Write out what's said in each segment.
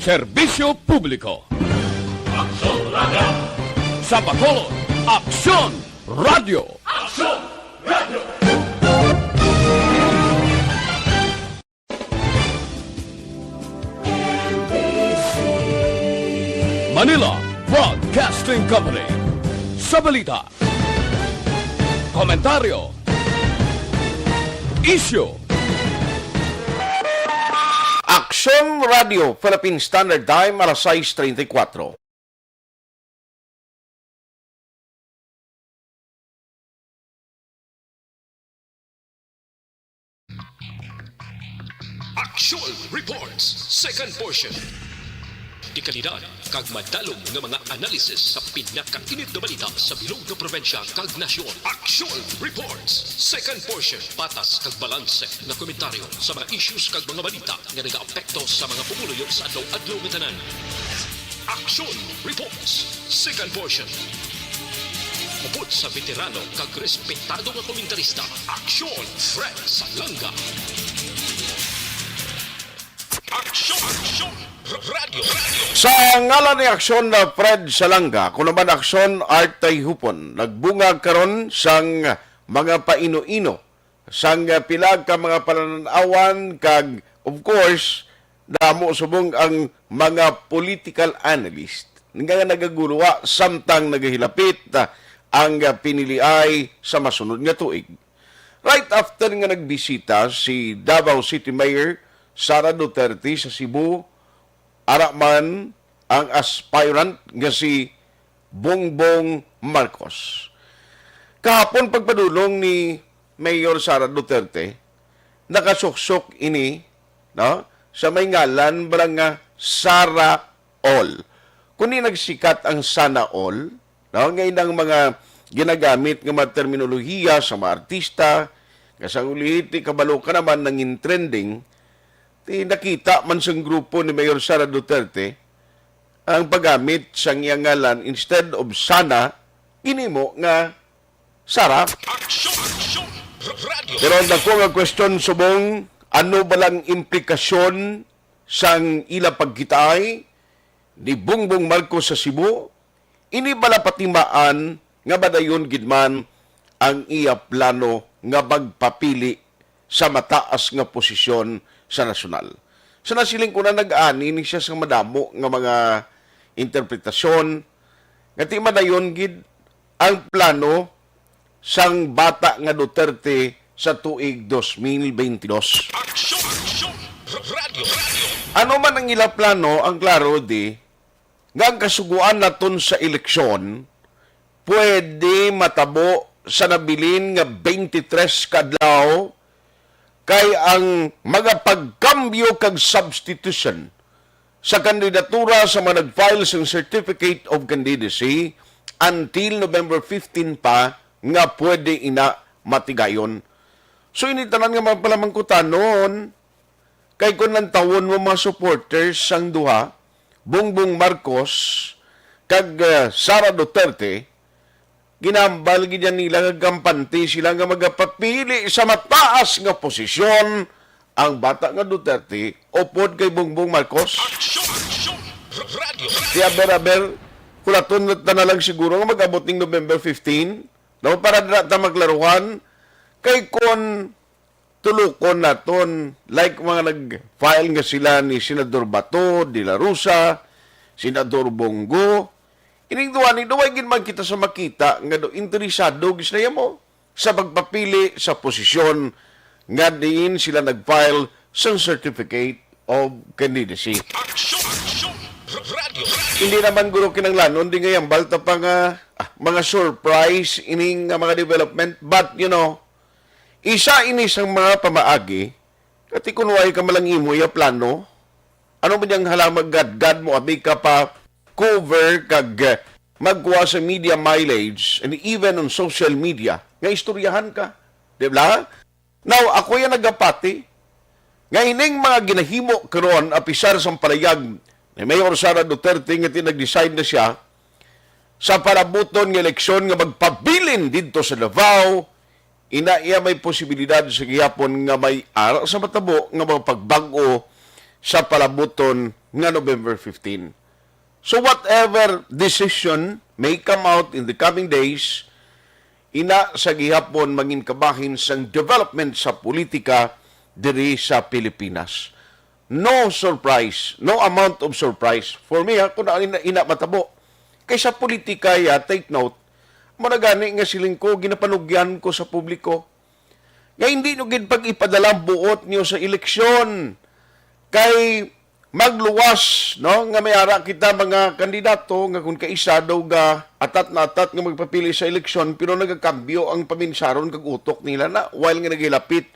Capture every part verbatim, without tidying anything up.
Serbisyo publiko. Aksyon Radio. Sa Bacolod, Aksyon Radio. Aksyon Radio. Manila Broadcasting Company. Sa balita, komentaryo, isyu. Aksyon Radio, Philippine Standard Time, alas sais treinta y cuatro. Aksyon Reports, second portion. Dekalidad kag madalom nga mga analisis sa pinakainit nga balita sa bilog nga probinsya kag nasyon. Aksyon Reports, second portion. Patas kag balanse nga komentaryo sa mga issues kag mga balita nga nagaapekto sa mga pumuluyo sa adlaw-adlaw nga tanan. Aksyon Reports, second portion. Upod sa veterano kag respetado nga komentarista, Aksyon Fred Salanga. Aksyon, Aksyon, R-, Radyo, Radyo. Sa ngalan ni Aksyon na Fred Salanga, kuno man Aksyon Art Tayhupon, nagbunga karon sang mga paino-ino sang pila ka mga pananan-awan kag, of course, damo subong ang mga political analyst nga nagaguluwa samtang nagahilapit, ah, ang piniliay sa masunod nga tuig. Right after nga nagbisita si Davao City Mayor Sara Duterte sa Cebu, ara man ang aspirant nga si Bongbong Marcos. Kahapon, pagpadulong ni Mayor Sara Duterte, nakasuksok ini, no, sa may ngalan bala nga Sara All. Kundi nagsikat ang Sana All, no, nga inang mga ginagamit nga mga terminolohiya sa mga artista, nga sa ulihit, kabalo ka naman, nangin trending, ti nakita man sang grupo ni Mayor Sara Duterte ang paggamit sang iyang ngalan, instead of Sana, ginhimo nga Sara. Aksyon, Aksyon, Radyo. Pero ang dako nga question subong, ano ba lang implikasyon sang ila pagkitaay ni Bongbong Marcos sa Cebu? Ini bala patimaan nga madayon gid man ang iya plano nga magpapili sa mataas nga posisyon sa nasyonal? Sa nasiling ko na, nag-ani ni siya sa madamo nga mga interpretasyon nga ti madayon gid ang plano sang bata nga Duterte sa tuig dos mil bentidós. Aksyon, Aksyon, Radyo, Radyo. Ano man ang ila plano, ang klaro di nga ang kasugoan naton sa eleksyon pwede matabo sa nabilin nga twenty-three ka adlaw, kay ang mga pagkambyo kag substitution sa kandidatura sa mga nag-file sang Certificate of Candidacy until November fifteen pa nga pwede ina matigayon. So, ini tanan nga mga palamangkutanon, kay kung lantawon mo mga supporters sang duha, Bongbong Marcos kag, ah, Sara Duterte, ginambal gid yan nila nga kampante sila nga magapapili sa mataas nga posisyon ang bata nga Duterte upod kay Bongbong Marcos. Aksyon, Aksyon, Radyo. Di aber-aber, kulaton na, na lang siguro nga mag-abot ning November fifteen, no? Para dira ta maklaruhan. Kay kon tulukon naton, like mga nag-file nga sila ni Senador Bato, De La Rosa, Senador Bong Go, ining duha ni, duway gid man kita sa makita nga do interesado gid sila mo sa pagpapili sa posisyon nga diin sila nag-file sang Certificate of Candidacy. Aksyon, Aksyon, Radyo. Hindi naman guro kinanglanon di nga yambal ta pa nga, ah, mga surprise ining nga mga development, but, you know, isa ini sang mga pamaagi, kati kun way ka malang imo iya plano, ano man yang halang maggadgad mo, abi ka pa cover kag, eh, magkuha sa media mileage and even on social media, nga istoryahan ka, di ba? Now, ako yan nagapati, nga ining mga ginahimo karon, apisar sang palayag ni Mayor Sara Duterte nga tinag-decide na siya sa palabuton nga eleksyon nga magpabilin didto sa Davao, ina iya may posibilidad sa gihapon nga may ara sa matabo nga mga pagbag-o sa palabuton nga November fifteen. So whatever decision may come out in the coming days, ina sa gihapon mangin kabahin sang development sa politika diri sa Pilipinas. No surprise, no amount of surprise. For me, ha, kung ina, ina matabo. Kay sa politika, ya, take note, mao na gani nga siling ko, ginapanugyan ko sa publiko nga hindi nyo gid pag-ipadala ang buot nyo sa eleksyon. Kay magluwas, no, nga may ara kita mga kandidato nga kung kaisa daw ga atat na atat nga magpapili sa eleksyon, pero nagakambyo ang paminsaron kag utok nila na while nga nagilapit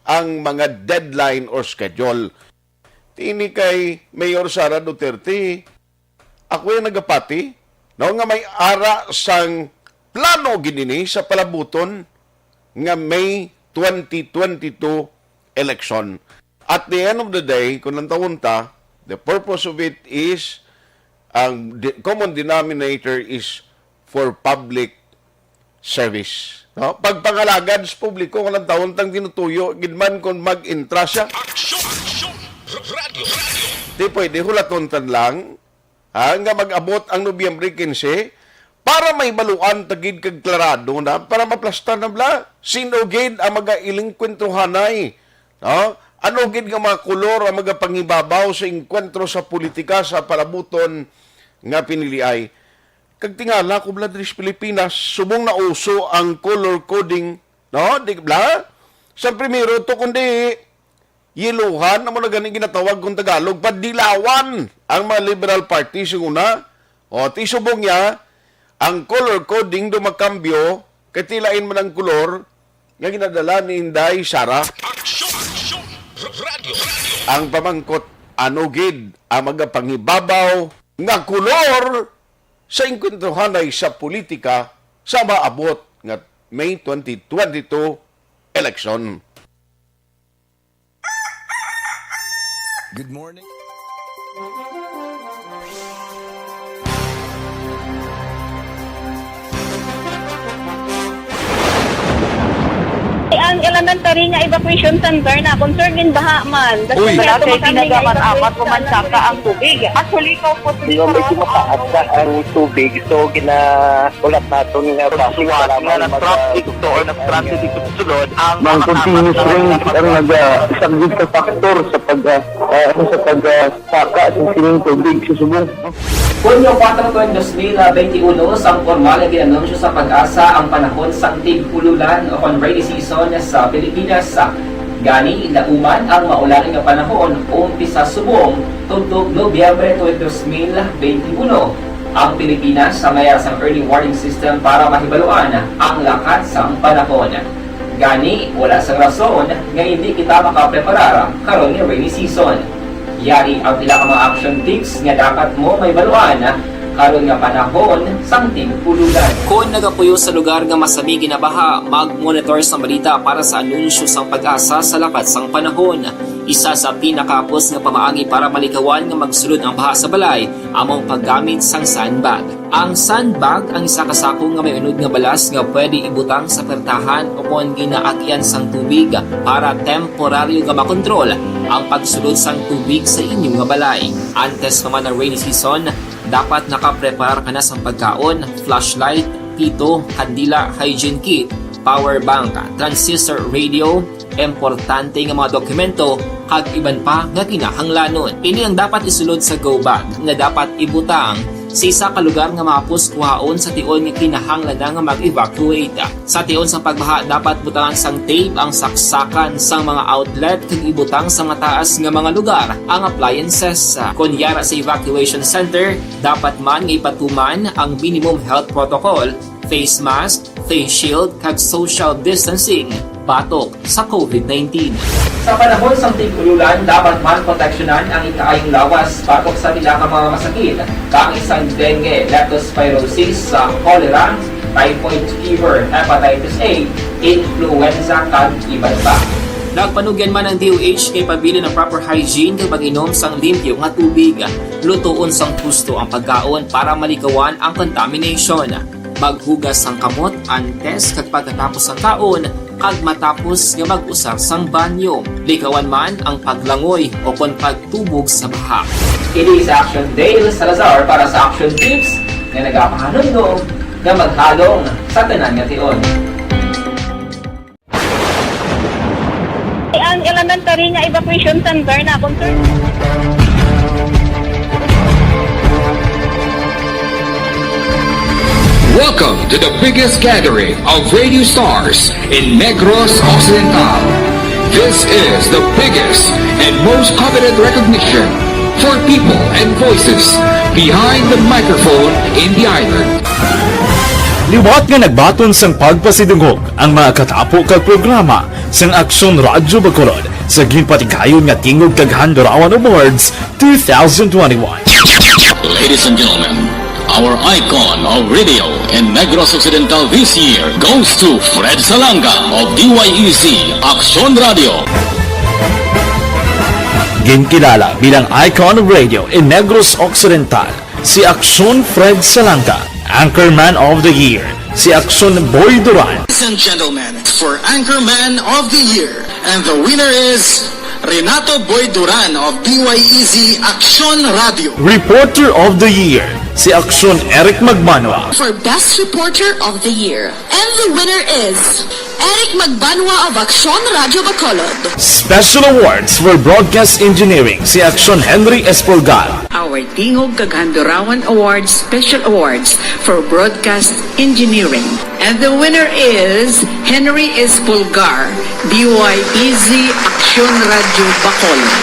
ang mga deadline or schedule. Tini kay Mayor Sara Duterte, ako yung nagapati, no, nga may ara sang plano gid ini sa palabuton nga May twenty twenty-two election. At the end of the day, kung nantawon ta, the purpose of it is, ang de-, common denominator is for public service. No? Pagpangalagad sa publiko, kung nantawon tang tinutuyo, gid man kung mag-intra siya. Aksyon! Aksyon! Radyo! Radyo! Di pwede, hulaton tan lang, ha, nga mag-abot ang Nobyembre quince, para may baluan ta gid kag klarado na, para maplasta na bla, sino gid ang mga ilingkwentrohanay, no? Ano gid nga mga kolor ang magapangibabaw sa engkwentro sa politika sa palabuton nga piniliay? Kag tingala ko, bla, diri sa Pilipinas, subong nauso ang color coding, no? Di, bla? Sa primero to, kundi yeluhan, amo na gani ginatawag kung Tagalog, padilawan ang mga Liberal Party sa una. O, ti subong niya, ang color coding do makambyo, kay ti lain man ang kolor nga ginadala ni Inday Sara. Aksyon! Aksyon! Radyo! Radyo! Ang pamangkot, ano gid ang magapangibabaw nga kolor sa engkwentruhanay sa politika sa maabot nga May twenty twenty-two election? Good morning. Ang elementary nga evacuation center na concern gin baha man. Uy. Wala kay tinaga man, amat ko man saka ang tubig. Actually, ikaw po, di ba, medyo mataas na ang tubig, so gina- Ulat naton nga traffic, salamat nga na-traffic to or na-stranded dito sa sulod ang mga continuous rain ang naga-, isa gid ka factor sa pag, ah, ah, ano, sa pag, ah, saka sa sining tubig sa subong. Hunyo kuwatro, dos mil benti uno, sang pormal nga gin-anunsyo sa PAGASA ang panahon sang tig-ululan o kon rainy season sa Pilipinas. Gani, dauman ang maulan nga panahon, umpisa subong tubtob Nobyembre twenty, dos mil benti uno. Ang Pilipinas sa may ara sang early warning system para mahibaluan ang lakat sang panahon. Gani, wala sang rason nga indi kita makapreparar karon nga rainy season. Yari ang pila ka mga action tips nga dapat mo mahibaluan karon nga panahon sang tig-ululan. Kon nagapuyo sa lugar nga masami ginabaha, mag-monitor sang balita para sa anunsyo sang PAGASA sa lakat sang panahon. Isa sa pinakahapos nga pamaagi para malikawan nga magsulod ang baha sa balay amo ang paggamit sang sandbag. Ang sandbag ang isa ka sako nga may unod nga balas nga pwede ibutang sa pertahan o kon ginaagian sang tubig para temporaryo nga makontrol ang pagsulod sang tubig sa inyo nga balay. Antes pa man ang rainy season, dapat nakapreparar ka na sang pagkaon, flashlight, pito, kandila, hygiene kit, power bank, transistor radio, importante nga mga dokumento, kag iban pa nga kinahanglanon. Ini ang dapat isulod sa go bag nga dapat ibutang sa isa ka lugar nga mahapos kuhaon sa tion nga kinahanglan na nga mag-evacuate. Sa tion sang pagbaha, dapat butangan sang tape ang saksakan sang mga outlet kag ibutang sa mataas nga mga lugar ang appliances. Kon yara sa evacuation center, dapat man nga ipatuman ang minimum health protocol, face mask, face shield, kag social distancing batok sa COVID nineteen. Sa panahon sang tig-ululan, dapat man proteksyonan ang ikaayong lawas batok sa pila ka mga masakit, kaangay sang dengue, leptospirosis, sa cholera, typhoid fever, hepatitis A, influenza, kag iban pa. Nagpanugyan man ang D O H kay pabilin ang proper hygiene kag pag-inom sang limpyo nga tubig. Lutoon sang husto ang pagkaon para malikawan ang contamination. Maghugas sang kamot antes kag pagkatapos sang kaon, Kag matapos nga mag-usar sang banyo, likawan man ang paglangoy o kon pagtubog sa baha. Ini si Action Dale Salazar para sa Action Tips nga nagapahanumdom nga maghalong sa tanan nga tion. Ang elementary nga evacuation center na concern. Welcome to the biggest gathering of radio stars in Negros Occidental. This is the biggest and most coveted recognition for people and voices behind the microphone in the island. Liwat nga nagbaton sang pagpasidungog ang mga katapo kag programa sang Aksyon Radyo Bacolod sa ginpatigayon nga Tingog kag Handurawan Awards two thousand twenty-one. Ladies and gentlemen, our icon of radio in Negros Occidental this year goes to Fred Salanga of D Y E Z Aksyon Radio. Ginkilala bilang icon of radio in Negros Occidental si Aksyon Fred Salanga, Anchorman of the Year si Aksyon Boy Duran. Ladies and gentlemen, for Anchorman of the Year, and the winner is Renato Boy Duran of D Y E Z Aksyon Radio. Reporter of the Year si Aksyon Eric Magbanwa. For Best Reporter of the Year, and the winner is Eric Magbanwa of Aksyon Radio Bacolod. Special Awards for Broadcast Engineering si Aksyon Henry Espolgar. Our Tingog kag Handurawan Awards Special Awards for Broadcast Engineering. And the winner is Henry Espolgar, D Y E Z Aksyon Radio Bacolod.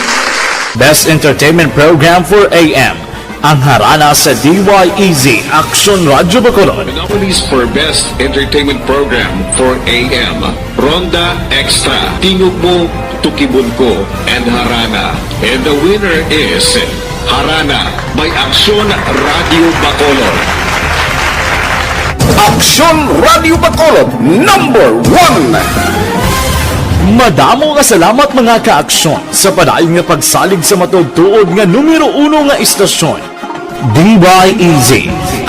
Best Entertainment Program for A M, ang Harana sa D Y E Z Aksyon Radio Bacolod. The nominees for Best Entertainment Program for A M, Ronda Extra, Tingog Mo, Tukibon Ko, and Harana. And the winner is Harana by Aksyon Radio Bacolod. Aksyon Radio Bacolod, number one. Madamo nga salamat, mga ka-aksyon, sa padayon nga pagsalig sa matuod-tuod nga numero uno nga istasyon. D Y E Z,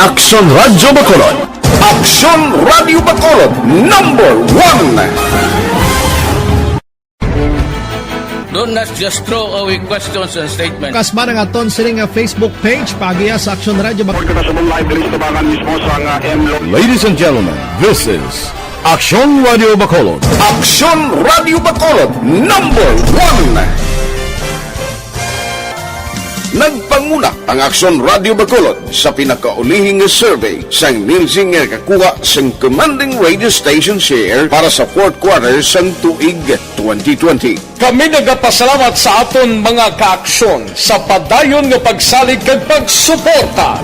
Aksyon Radio Bacolod. Aksyon Radio Bacolod, number one. Do not just throw away questions and statements. Kasba na nga aton sini nga Facebook page, paagiha sa Aksyon Radio Bacolod. Kita sa mga live release, tabangan mismo sa nga M Lo- Ladies and gentlemen, this is Aksyon Radio Bacolod. Aksyon Radio Bacolod, number one. Nagpanguna ang Aksyon Radio Bacolod sa pinakaulihing nga survey sang Nielsen nga nakakuha sang commanding radio station share para sa fourth quarter sang tuig twenty twenty. Kami nagapasalamat sa aton mga kaaksyon sa padayon nga pagsalig kag pagsuporta.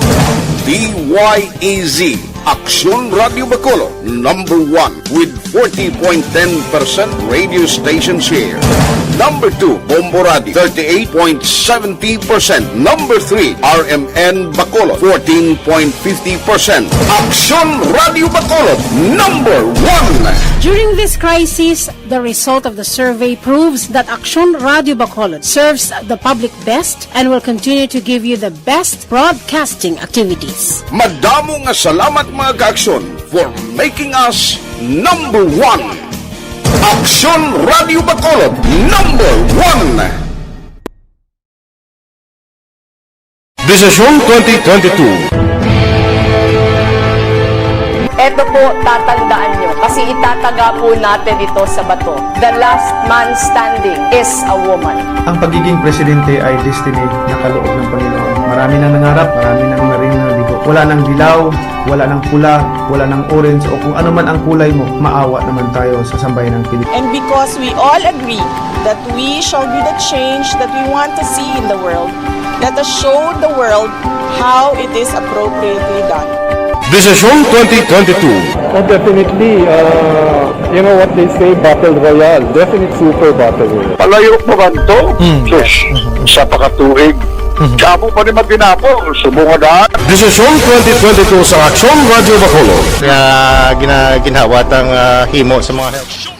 D Y E Z, Aksyon Radio Bacolod, number one with forty point ten percent radio station share. Number two, Bombo Radio, thirty-eight point seventy percent. Number three, R M N Bacolod, fourteen point fifty percent. Aksyon Radio Bacolod, number one. During this crisis, the result of the survey proves that Aksyon Radio Bacolod serves the public best and will continue to give you the best broadcasting activities. Madamo nga salamat, mga kaaksyon, for making us number one. Aksyon Radio Bacolod, number one. Desisyon twenty twenty-two. Eto po, tatandaan nyo, kasi itataga po natin ito sa bato. The last man standing is a woman. Ang pagiging presidente ay destiny na kaloob ng Panginoon. Marami nang nangarap, marami nang narinig na bigo. Wala nang dilaw, wala nang pula, wala nang orange, o kung ano man ang kulay mo, maawa naman tayo sa sambayanang Pilipino. And because we all agree that we shall be the change that we want to see in the world, let us show the world how it is appropriately done. Desisyon twenty twenty-two. Oh, definitely. Uh, you know what they say, battle royale. Definite super battle royale. Palayo pa man to? Hmm. Sus, sa pakatuig. Hmm. Kamo pa ni maginapo, subong nga daan. Desisyon twenty twenty-two sa Aksyon Radio Bacolod. Nga gina-, ginhawa tang, ah, himo sa mga health.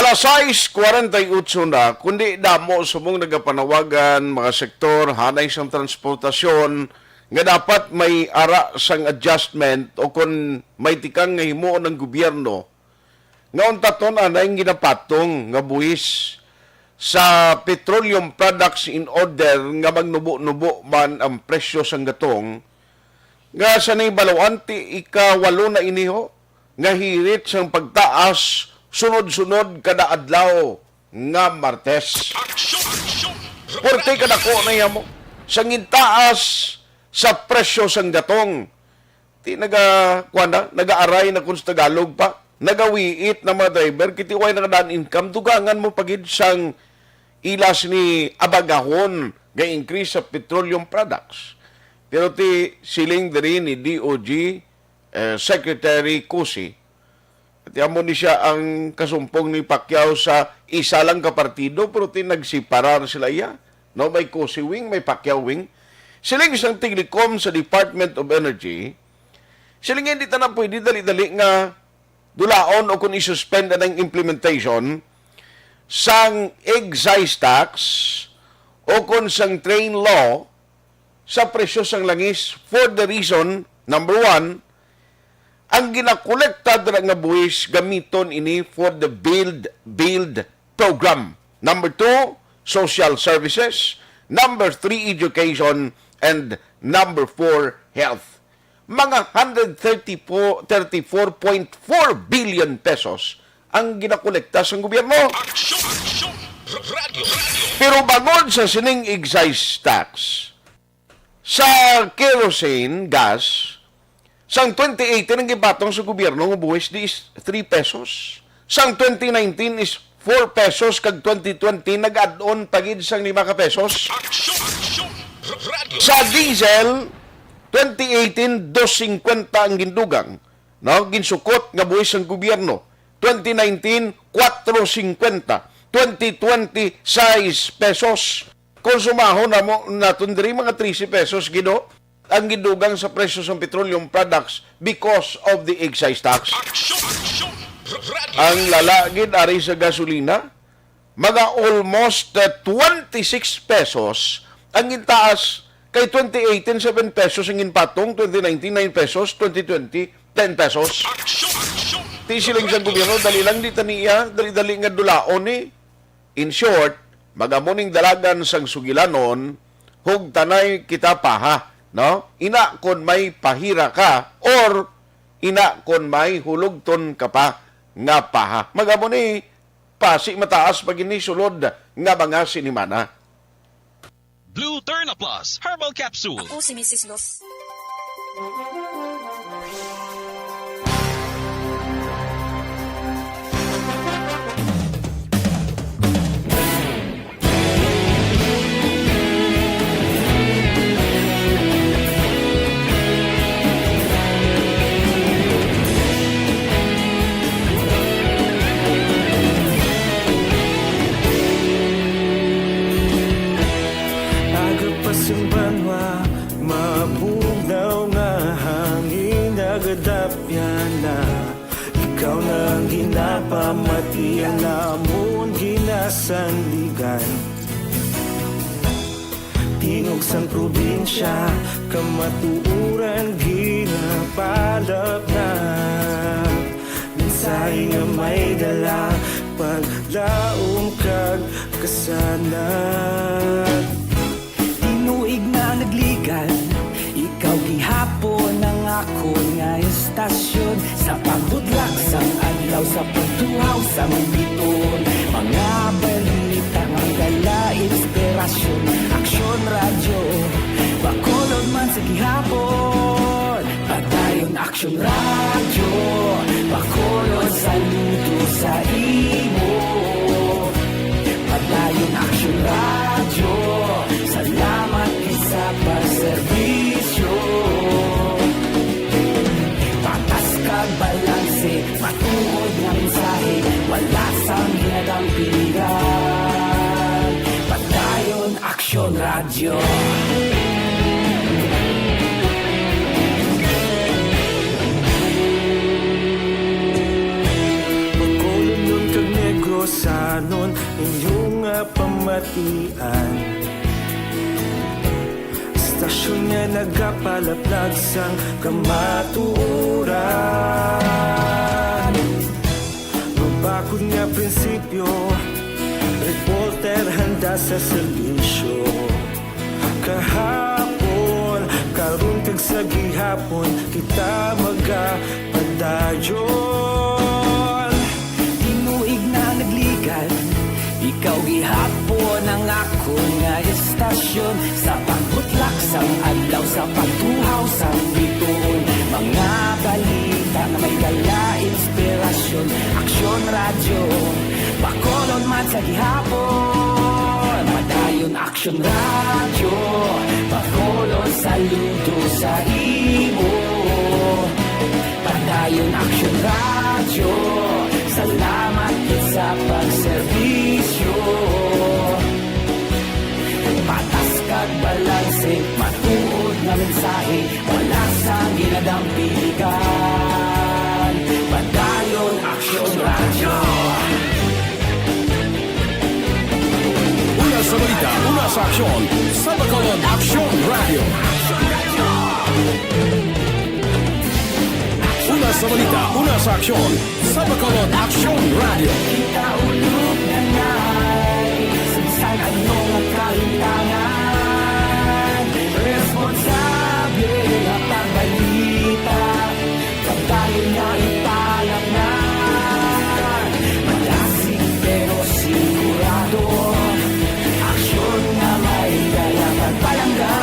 Alas sais kwarenta y ocho na, kundi damo subong nagapanawagan mga sektor hanay sang transportasyon nga dapat may ara sang adjustment o kon may tikang nga himuon ang gobyerno, nga untaton anay ang ginapatong nga buhis sa petroleum products in order nga magnubo-nubo man ang presyo sang gatong, nga sa nahibaloan ti ikawalo na iniho nga hirit sang pagtaas sunod-sunod kada adlaw nga Martes. Aksyon! Aksyon! Purti kadako na iya mo. Sa gintaas sa presyo sang gatong, ti naga, kuwan na, nagaaray na kun sa Tagalog pa, nagawiit na mga driver, kiti way nakadaan income, dugangan mo pagid sang ilas ni abagahon nga increase sa petroleum products. Pero ti siling diri ni D O G, eh, Secretary Cusi, ti amo ni siya ang kasumpong ni Pacquiao sa isa lang ka partido, pero ti nagsiparar sila iya. No, may Cusi wing, may Pacquiao wing. Siling sang tignikom sa Department of Energy, siling nga hindi ta na pwede dali-dali nga dulaon o kung isuspend ang implementation sang excise tax o kung sang train law sa presyo sang langis for the reason, number one, ang ginakolekta dira nga buhis gamiton ini for the build, build program. Number two, social services. Number three, education. And number four, health. Mga hundred thirty-four, thirty-four point four billion pesos ang ginakolekta sang gobyerno. Aksyon! Aksyon! Radyo! Radyo! Pero bangod sa sining excise tax, sa kerosene, gas, sang twenty eighteen ang gipatong sa gobyerno nga buhis di is three pesos. Sang twenty nineteen is four pesos, kag twenty twenty nag-add-on pa gid sang lima ka pesos. Aksyon! Aksyon! Radyo! Sa diesel, twenty eighteen, dos singkwenta ang gindugang, no? Ginsukot nga buhis sang gobyerno. Twenty nineteen, kwatro singkwenta. Twenty twenty, sais pesos. Konsumahon na mo naton diri mga trese pesos, Gido, ang gidugang sa presyo sang petroleum products because of the excise tax. Aksyon! Aksyon! Radyo! Ang lala gid ari sa gasolina, mga almost, uh, twenty-six pesos ang gintaas. Kay twenty eighteen, seven pesos ang ginpatong, twenty nineteen, nine pesos, twenty twenty, ten pesos. Aksyon! Aksyon! Ti siling sang gobyerno, dali lang di taniya, dali-dali nga dulaon ni. In short, magamo ning dalagan sang sugilanon, hugtanay kita pa, ha, no? Ina kon may pahira ka or ina kon may hulugton ka pa nga paha. Magamo ni pasi mataas pa gid ni sulod nga mga sinimana. Blue Turna Plus Herbal Capsule. Ako si Misis Los. Aga pa sang banwa, mabugnaw nga hangin nagadapyan na. Ikaw na ang ginapamati, ang amon ginasandigan. Tingog sang probinsya, kamatuoran ginapalapnap. Mensahe nga may dala, paglaom kag kasanag. Tinuig na nagligad, ikaw gihapon ang akon nga estasyon. Sa pagbudlak sang adlaw, sa pagtuhaw sang biton, mga balita nga dala inspirasyon. Aksyon Radyo, Bacolod man sa gihapon. Padayon Aksyon Radyo, Bacolod, saludo sa imo. Padayon Aksyon Radyo, salamat gid sa pagserbisyo. Patas kag balanse, matuod nga mensahe, wala sang ginadampigan. Padayon Aksyon Radyo. Bacolodnon kag Negrosanon, inyo nga pamatian. Sa Aksyon nga nagapalaplag sang kamatuoran. Mabakod nga prinsipyo, reporter handa sa serbisyo. Kahapon, karon kag sa gihapon, kita magapadayon. Tinuig na nagligan, ikaw gihapon ang akon nga estasyon. Sa pagbutlak sang adlaw, sa pagtuhaw sang bituon, mga balita nga may dala inspirasyon. Aksyon Radyo, Bacolod man sa gihapon. Padayon Aksyon Radyo, Bacolod, saludo sa imo. Padayon Aksyon Radyo, salamat gid sa pagserbisyo. Patas kag balanse, matuod nga mensahe, wala sang ginadampigan. Padayon Aksyon Radyo. Una sa balita, una sa aksyon, sa Bacolod Aksyon Radyo. Una sa balita, una sa aksyon, sa Bacolod Aksyon Radyo. Kita ulog na ngay, sagsag ano nga kalintangan. Responsable nga pagbalita, pagdayon nga ipalatnan. Malasig pero sigurado, aksyon nga may dala pagpalangga.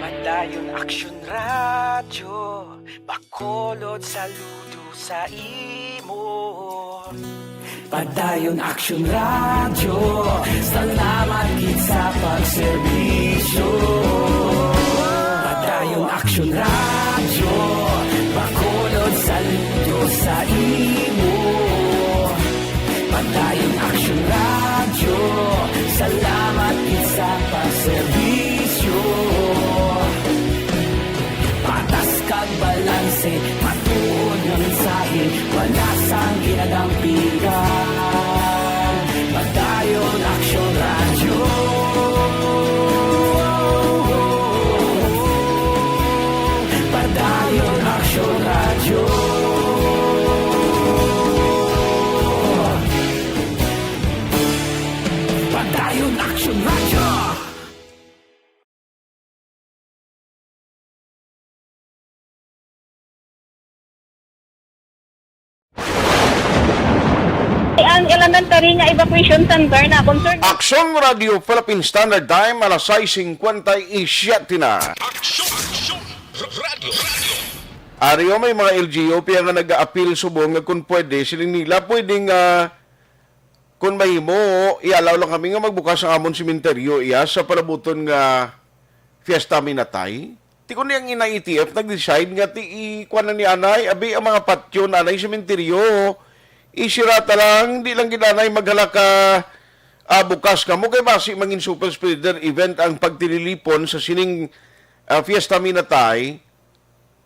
Padayon Aksyon Radyo, Bacolod, saludo sa imo. Padayon Aksyon Radyo, salamat gid sa pagserbisyo. Padayon Aksyon Radyo, Bacolod, saludo sa imo. Padayon Aksyon Radyo, salamat gid sa pagserbisyo. Patas kag balanse, matuod nga mensahe, wala sang ginadampigan. Padayon Aksyon Radyo. Padayon Aksyon Radyo. Padayon Aksyon Radyo. Ang elementary nga evacuation center na concern. Aksyon Radio Philippine Standard Time, alas sais singkwenta y siyete na. Aksyon, aksyon, radyo, radyo. Ari o, may mga L G U P nga nag-aapil subong nga kung pwede, siling nila, pwede nga kung mahimo, i-allow lang kami nga magbukas ang amon sementeryo iya sa palabuton nga Fiesta Minatay. Ti kundi ang Inay E T F nag-decide nga ti ikuan na ni anay, abi ang mga patyo na anay sementeryo, isira ta lang, di lang gid anay maghala ka ah, bukas kamo kay basi mangin super spreader event ang pagtililipon sa sining ah, Fiesta Minatay.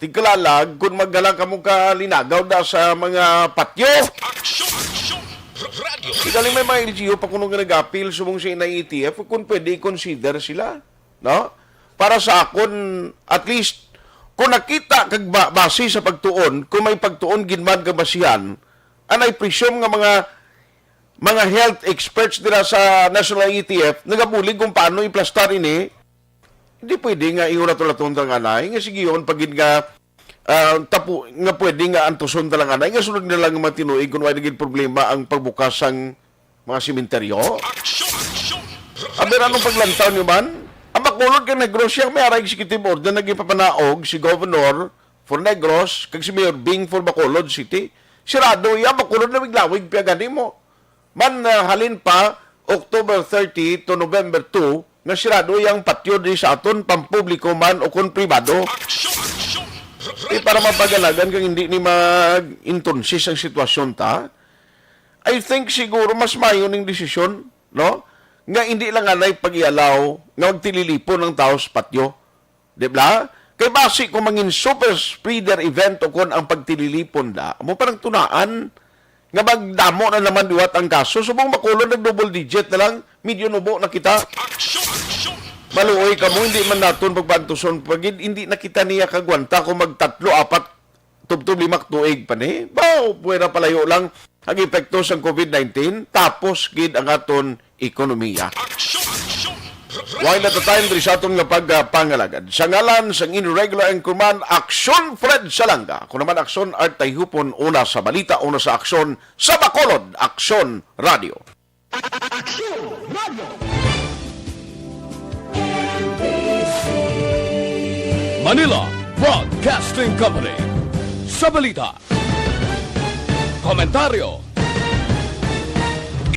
Tigkalalag kung maghala kamo ka linagaw da sa mga patyo. Aksyon! Aksyon! Radyo! Igaling may mga L G U pa kuno nga nag-apil subong sa Inay E T F kung pwede i-consider sila, no? Para sa akon, at least, kung nakita kag ba, base sa pagtuon, kung may pagtuon ginman kag basihan, and I presume nga mga mga health experts dira sa National E T F nagabulig kung paano iplastar ini. Hindi pwede nga ihulaton-laton ta nga anay nga sige, yun pagid nga ah, tapu, nga pwede nga antuson ta lang anay nga sulod na lang nga matinuig kung wala gid problema ang pagbukas sang mga sementeryo. Aber, anong paglantaw niyo man? Ang Bacolod kag Negros, siya may ara executive order nga gipapanaog si Governor for Negros kag si Mayor Bing for Bacolod City. Sirado iya, Bacolod, lawig-lawig pa gani mo. Man, ah, halin pa October thirty to November two, nga sirado iyang patyo diri sa aton, pampubliko man o kon pribado. Eh, para mapagalagan kang hindi ni mag-intonsis ang sitwasyon ta, I think siguro mas mayo ning desisyon, no? nga hindi lang anay pag-ialaw nga magtililipon ang tao sa patyo. Di ba? Kay basi kung mangin super spreader event o kon ang pagtililipon da, amo pa nang tunaan nga magdamo na naman liwat ang kaso. Subong makulod nag double digit na lang, medyo nubo na kita. Maluoy kamo, hindi man naton pagbantuson pagid, hindi na kita niya kagwanta kung magtatlo, apat, tubtob lima ka tuig pa ni. Baw, pwera palayo lang ang epekto sang covid nineteen, tapos gid ang aton ekonomiya. One at a time, diri sa aton nga pagpangalagad. Sa ngalan sang inyo regular anchorman, Aksyon Fred Salanga. Ako naman, Aksyon Art Tayhupon, una sa balita, una sa aksyon, sa Bacolod, Aksyon Radio. Aksyon Radio. Manila Broadcasting Company. Sa balita, komentaryo,